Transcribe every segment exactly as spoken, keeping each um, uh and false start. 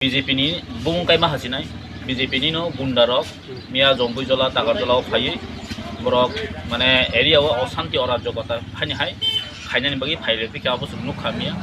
B J P ni bumung kaima hachinai, B J P ni no gunda rok miya Jompuijola, Takarjola o phaiwi borok mane area o osanti, orajokota phaini hai khainani bagwi phai rwphi kha, abo chwng nukha miya.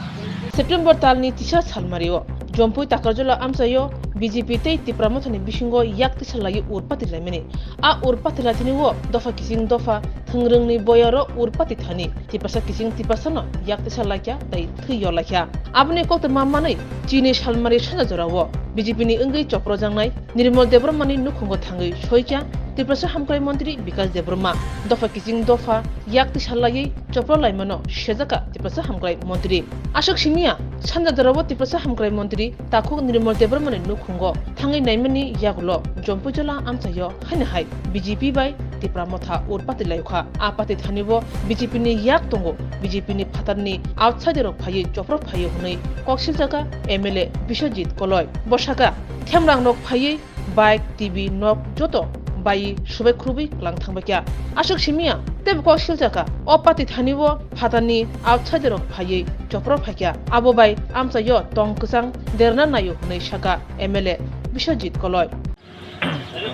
September talni tisa salmario Jompui Takarjola amchaio B J P tei Tipra Mothani bisingo yak tisa laiwi urpati laimani. A urpati laitini o dopha kiching dopha thwngrwngni boyaro urpati thani Tiprasa kiching Tiprasano yak tisa laikha tei thwi yo laikha. Aboni koktwma manwi chini salmari sanja jorao B J P ni wngwi choprojaknai Nirmal Debbarmani nukhungo thangwi soikha Tiprasa Hamkrai Montri Bikas Debbarma. Dopha kiching dopha yak tisa laiwi chopro laimano sejakha Tiprasa Hamkrai Montri. Aswk simiya sanja jorao Tiprasa Hamkrai Montri takhuk Nirmal Debbarmani nukhungo thangwi naimani yagulo Jompuijola amchaio haino hai B J P bai Tipra Motha urpati laiyokha. A pati thani bo B J P ni yak tongo, B J P ni phatarni outsider rok phaiwi chopro phaiwi hwnwi kok siljakha M L A Biswajit Koloi. Bo sakha, themrang rok phaiwi bike, T V, nok joto bai subai khrubwi klang thangbaikha. Aswk simiya teibo kok siljakha, o pati thani bo phatarni outsider rok phaiwi chopro phaikha. Abo bai amchaio tong kwchang derna naio hwnwi sakha M L A Biswajit Koloi.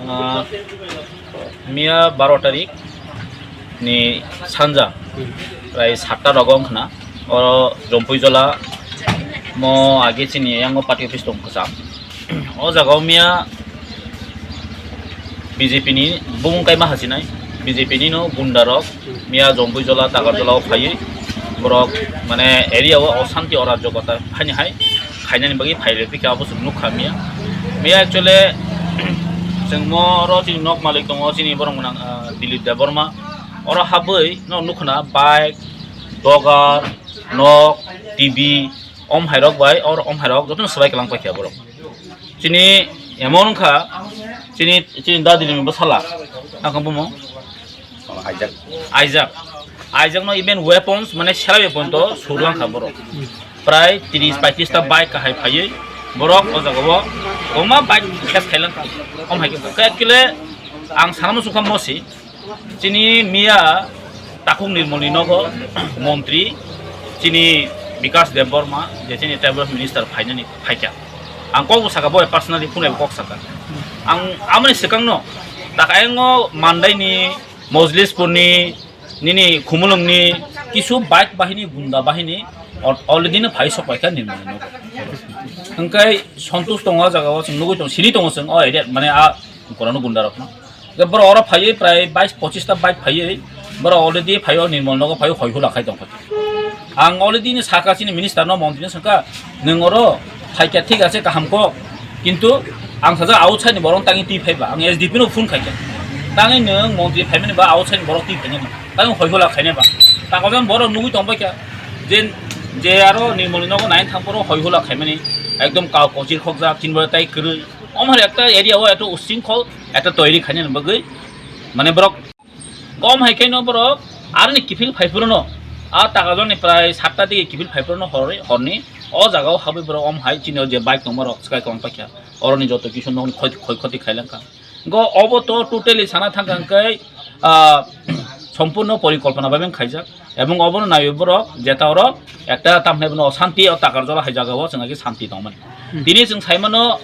Ah, miya baro tarik ni sanja prai satta rogo wngkhna, oro Jompuijola mo age chini yango party office tong kwcham. O jaga o miya B J P ni bumung kaima hachinai, B J P ni no gunda rok miya Jompuijola, Takarjola o phaiwi borok mane area o osanti, orajokota phaini hai khainani bagwi phai rwphi kha, abo chwng nukha miya. Miya actually chwng mo oro chini nok malik tongo, chini borok mwnang, ah, Dilip Debbarma. Oro habwi no nukhna bike, dogar, nok, T V, om hairok bai, or om hairok jotono swbai kwlang paikha borok. Chini emon wngkha, chini, chini dadini bwsala, nangkha bumo? Oh, Isaac. Isaac. Isaac no even weapons, mane sela weapon to surlang kha borok. Prai tris paitris ta bike kahai phaiwi borok o jaga o kwbangma bike khes khailang kha. Om hai khe actually ang sana muchung kha mosi. Chini miya takhuk Nirmolni nogo montri chini Bikas Debbarma, je chini tribal minister phainani phaikha. Ang kok bo saka, bo personally phone bai kok saka. Ang amoni swkangno tak ayang o Mandaini, Mojlispurni, nini Khumulwngni kisu bike bahini, gunda bahini al-, already no phai sok paikha Nirmolni nogo. Hwnkhe Santosh tongo o jaga o, chwng nugwi tongo, sini tongo chwng o area, mane a korokno gunda rokno. Hwnkhe borok oro phaiwi prai bais pochis ta bike phaiwi borok already phaio, Nirmol nogo phaio, hoi hula khai tongkha. Ang already ni saka chini minister no, montri no swngkha, "Nwng oro phaikha thik ase, kaham kok, kintu ang sajak outside ni borok tangwi twi phaiba, ang S D P no phone khaikha, tangwi nwng montri phaimani ba outside ni borok twi phainai ba, tangwi hoi hula khainai ba." Takojan borok nugwi tongbaikha je, je aro Nirmol nogo nine thang phuru hoi hula khaimani, ekdom kau kochir khokjak, chini borok tai kwrwi. Omo hai ekta area o eto usingkhol, eto toiri khainani bagwi, mane borok om hai khe no borok aroni kiphil phai phuru no, a Takarjolani prai satta digi kiphil phai phuru no hor, horni o jaga o habwi borok om hai chini o je bike tongma rok swkai kwbang paikha, oroni joto kisu nokni khoi, khoi khoti khailang kha. Go obo to totally sana thang kha hwnkhe, ah, sompurno porikolpona bai khaijak. Ebong obono naiwi borok jeta oro ekta tamhinai bono santi o Takarjola hai jagao chwng agi santi tongmani. Hmm. Tini chwng saimano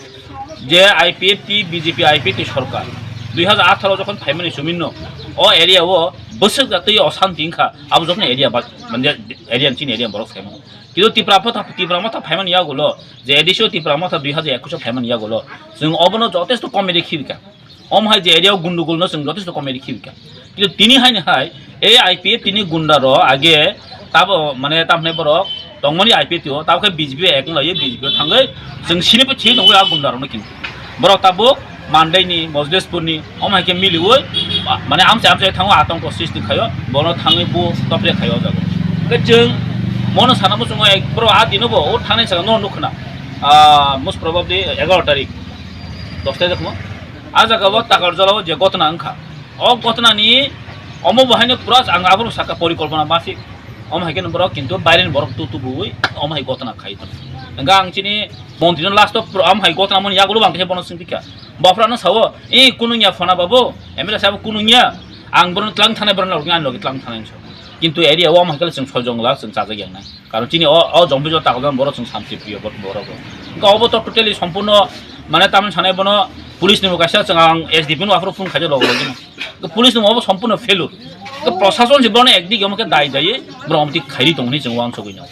je I P F T, B J P I P F T sorkar dui hajar atharo jokhon phaimani suminno o area o bwswk jatwi o santi wngkha, abo jokhon area ba-, mane area chini area borok saimano. Kintu Tipra Motha, Tipra Motha phaimani yagulo je A D C o Tipra Motha dui hajar ekush o phaimani yagulo chwng obono jotesto comedy khibika. Omo hai je area o gundugul no chwng jotesto comedy khibika. Kintu tini hai ni hai ei I P F T ni gunda rok age tabo mane tamhinai borok tongmani I P F T o, tabo khe B J P bai ek wng lai, B J P o thangwi chwng sini pho thik nugwi a gunda rok no kintu. Borok tabuk Mandai ni, Mojlespur ni, omo hai khe miliwi, mane amchai amchai thango, atongko sristi khaio, bono thangwi bo topre khaio o jaga. Hwnkhe chwng mono sana muchungo ek borok a dino bo o thangnai saka no nukho na. Ah, most probably egaroh tarik, dos tarik khmo. A jaga o Takarjola o je gotna wngkha, o gotna ni omo bo haino pura ang abono saka porikolpona mafik. Omo hai khe borok kintu baire ni borok tu tubuwi omo hai gotna khai tong. Hwnkhe ang chini montri no last o pro-, omo hai gotna mani yagulo ang khe bono swngphi kha. Bophrano sao, "E, kunungya phona babu, M L A sabo kunungya, ang bono tlang thanai, bono logi, ang logi tlang thanai," hinwi sao. Kintu area o omo hai khe chwng soi jong glak, chwng chajak yang nai. Karon chini o, o Jompuijola Takarjolani borok chwng santi priyo bor-, borok rok. Obo to totally sompurno, mane, tamni sanai bono police ni bo kaisa chwng ang S D P no aphuru phone khaijak logo logo no. Police ni obo sompurno failure. Prosason si bono ekdigi omo khe dai dai borok omo twi khairi tongni chwng uansugwi no.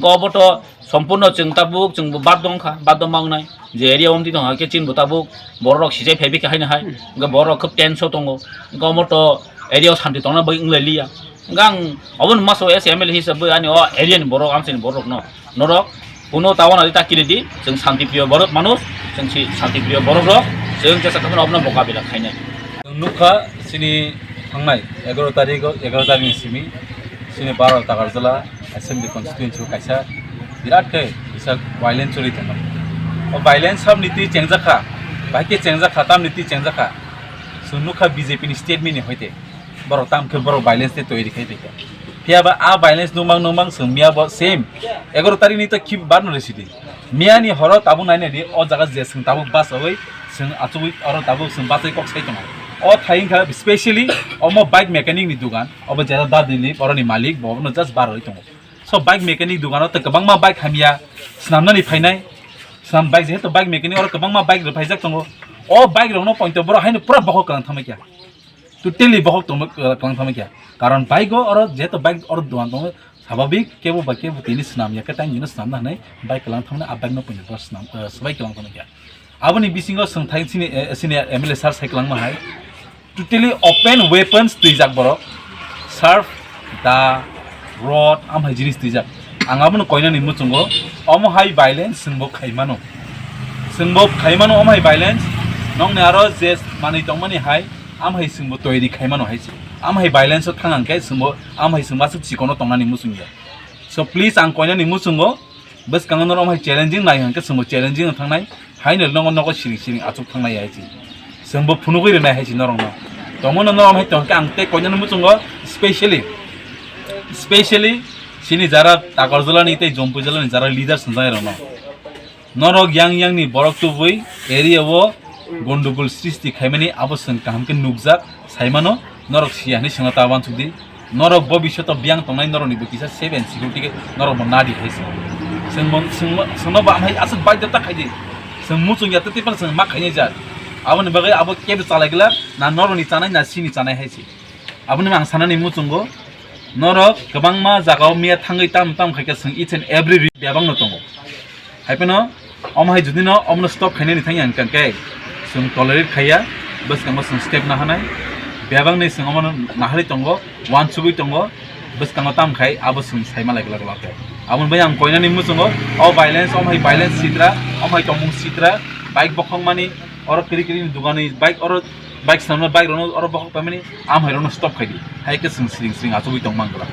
Obo to sompurno chwng tabuk chwng bo bad dong kha, bad dong mangnai. Je area omo twi tong khe chini bo tabuk borok rok sijai phai bikha haino hai. Borok rok khub tense o tongo. Omo to area o santi tongna bai wng lai liya. Hingke ang obo ni masa o as M L A hisab bai ani o area ni borok, amchai ni borok no, norok kuno tawana di ta kiri di, chwng shanti priyo borok manush, chwng si shanti priyo borok rok, chwng jesa khe obono mokabila khainai. Chwng nukha chini thangnai egaroh tarikh o, egaroh tarikh ni simi chini Baro Takarjala Assembly Constituency o kaisa birat khe kisa violence choli tongo. O violence sabni twi chengjakha, bahai khe chengjakha, tamni twi chengjakha. Chwng nukha B J P ni statement ni hoite. Borok tam khe borok violence tei toiri khai tongkha. Phiya ba a violence nungmang nungmang chwng miya bo same egaroh tarikh ni ta khib bar no rwsidi. Miya ni horo tabuk nai nai di, o jaga je chwng tabuk bachaui chwng achugui oro tabuk chwng bachai kok sai tongo. O thai wngkha specially omo bike mechanic ni dugan, obo jera da Dilip oroni malik, bo no just bar rwi tongo. So bike mechanic dugan o tei kwbangma bike hamya swnamnani phainai, swnam bike, jehetu bike mechanic oro kwbangma bike rwphaijak tongo. O bike rokno poito borok haino pura bohok kwlang thangma kya. Totally bohok tongma, uh, kwlang thangma kya. Karon bike o oro jehetu bike oro duan tongo, sababik kebo bai kebo tini swnam ya khe tang jino swnamna hinwi bike kwlang thangmani a bike no puini boro swnam, uh, swbai kwlang thangma kya. Aboni bisingo swngthai sini, uh, sini M L A sir sai kwlangma hai. Totally open weapons twijak borok. Sharp, da, rod, amhai jinis twijak. Ang abono koinani muchungo, omo hai violence chwngbo khaimano. Chwngbo khaimano omo hai violence. Nokni aro je manwi tongmani hai, amhai chwngbo toiri khaimano hai se. Amhai violence o thang ang khe chwngbo, amhai chwngbo aswk chikono tongnani muchungya. So please ang koinani muchungo, bwskango norok hai challenging nai hwnkhe chwngbo challenging no thangnai, haino nogo nogo siring siring achuk thangnai hai se. Chwngbo phunugwi rwnai hai se norokno. Tongmano norok hai tongkhe ang tei koinani muchungo specially, specially chini jara Takarjalani tei Jompuijalani jara leaders hwnjaknairokno. Norok yang yang ni borok tubui area o gondogol srishti khaimani abo chwng kaham khe nukjak saimano, norok siya hinwi swngna ta uansuk di. Norok bobisyoto biyang tongnai norokni bo kisa safe and security khe norok bo nadi hai se. Chwng bo, chwng bo, chwngno bo amhai aswk baidhota khai di. Chwng muchung ya tei phano chwng ma khainai jak. Aboni bagwi abo kebo chalai glak na norokni chanai na chini chanai hai se. Aboni ang sanani muchungo norok kwbangma jagao miya thangwi tam tam khai khe chwng each and every re-, bebak no tongo. Hai phano omo hai jodi no omono stop khainani thangya hwnkha khe chwng tolerate khaiya, bwskango chwng step nahanai, bebakni chwng omono naharwi tongo, uansugwi tongo, bwskango tam khai abo chwng saima lai glak glak khe. Aboni bai ang koinani muchungo o violence, omo hai violence sitra, omo hai tongmung sitra, bike bokhokmani, oro kiri kiri ni dugani bike, oro bike swnamna bike rokno oro bokhok paimani, amhai rokno stop khai di, hai khe chwng siring siring achugwi tong man glak.